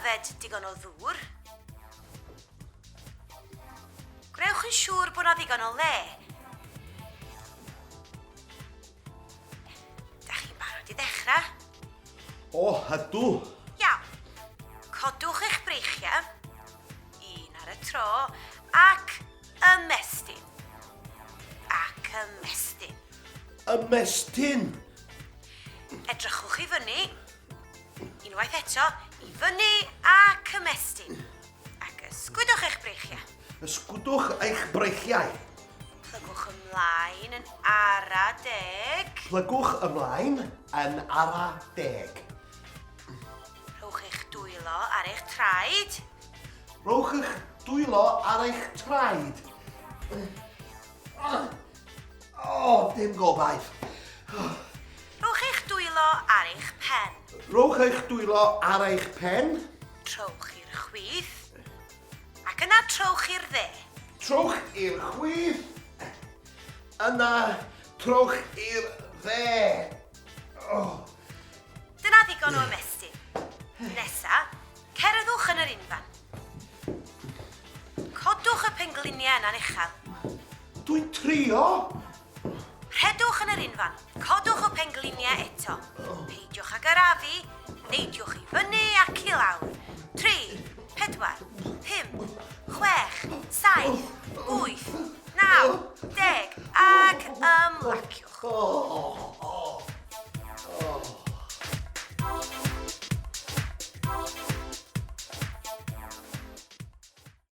yfed digon o ddŵr. Gwnewch yn siŵr bod 'na ddigon o le. Da chi'n barod i ddechrau? O, ydw. Iawn. Codwch eich breichiau, un ar y tro, ac ymestyn. Ac ymestyn. Ymestyn! Edrychwch i fyny. Unwaith eto, i fyny ac ymestyn. Ac ysgwydwch eich breichiau. Ysgwydwch eich breichiau. Plygwch ymlaen yn ara deg. Plygwch ymlaen yn ara deg. Rhowch eich dwylo ar eich traed. Rhowch eich dwylo ar eich traed. O, dim gobaith. Rhowch eich dwylo ar eich pen. Rhowch eich dwylo ar eich pen. Trowch i'r chwith. Ac yna trowch i'r dde. Trowch i'r chwith. Yna trowch i'r dde. Oh. Dyna ddigon o ymestyn. Nesa, cerddwch yn yr unfan. Codwch y pengliniau yna'n uchel. Dwi'n trio! Rhedwch yn yr unfan. Codwch y pengliniau eto. Peidiwch ag arafu, neidiwch i fyny ac i lawr. 3, 4, 5, 6, 7,